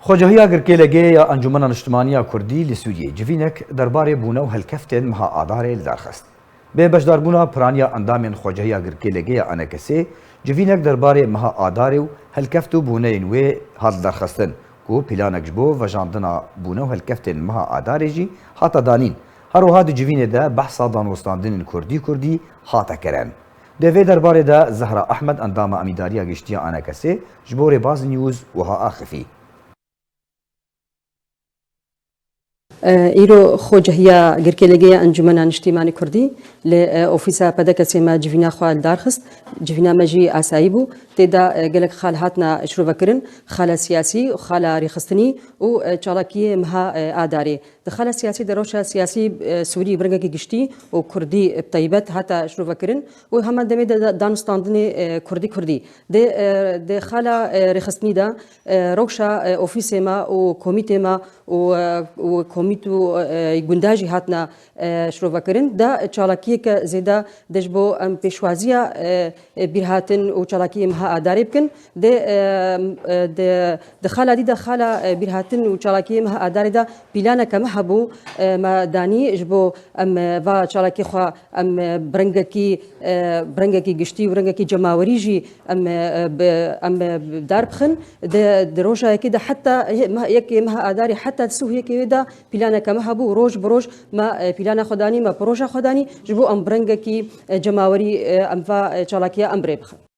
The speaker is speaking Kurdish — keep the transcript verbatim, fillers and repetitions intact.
Xwecehiya Girkê L G ya Encûmena Niştimanî ya Kurdî li Sûriyê civînek derbarê bûne û helkeftên meha Adarê li dar xist. Bi beşdarbûna piraniya endamên Xwecehiya Girkê L G ya E N K S'ê civînek derbarê meha Adarê û helkeft û bûneyên wê hat darxistin, ku planek ji bo vejandina bûne û helkeftên meha Adarê jî hate danîn. Her wiha di civînê de behsa danûstandinên kurdî kurdî hate kirin. Di vê derbarê de Zehra Ehmed, endama Emîdariya Giştî ya E N K S'ê, ji bo Rêbaz News wiha axifî. E, îro Xwecehiya Girkê L G ya Encûmena Niştîmanî Kurdî li, e, ofîsa P D K S'ê me civîna xwe li dar xist. Civîna me jî asayî bû. Tê de, e, gelek xal hatine şirovekirin, xala siyasî, xala rêxistinî û, e, çalakiyê meha, e, Adarê. Di xala siyasî de, rewşa siyasî, e, Sûrî bi rengekî giştî û Kurdî bi taybet hate şirovekirin û heman demê de da-, danûstandinê, e, Kurdî Kurdî. Di, e, di xala, e, rêxistinî de, e, rewşa, e, ofîsê me û komîtê me û, e, û komît û, e, gunda jî hatine, e, şirovekirin, da çalakiyeke zêde de ji bo em pêşwaziya, e, e, bîrhatin û çalakiyê meha Adarê bikin. Di, e, e, di, di xala dî de xala, e, bîrhatin û çalakiyê meha Adarê de pîlaneke me hebû, e, me danî ji bo em, e, va çalakiyê xwe em, e, bi rengekî, e, bi rengekî giştî û rengekî cemawerî jî em, e, bi, em, e, bi dar bixin. Di, di roja yekê de heta he-, meh-, yekê meha Adarê heta di sih û yekê wê de pîlaneke me hebû, roj bi roj me, e, pîlana xwe danî, me proja xwe danî, ji bo em bi rengekî, e, cemawerî, e, em va, e, çalakiya em bi rê bixin.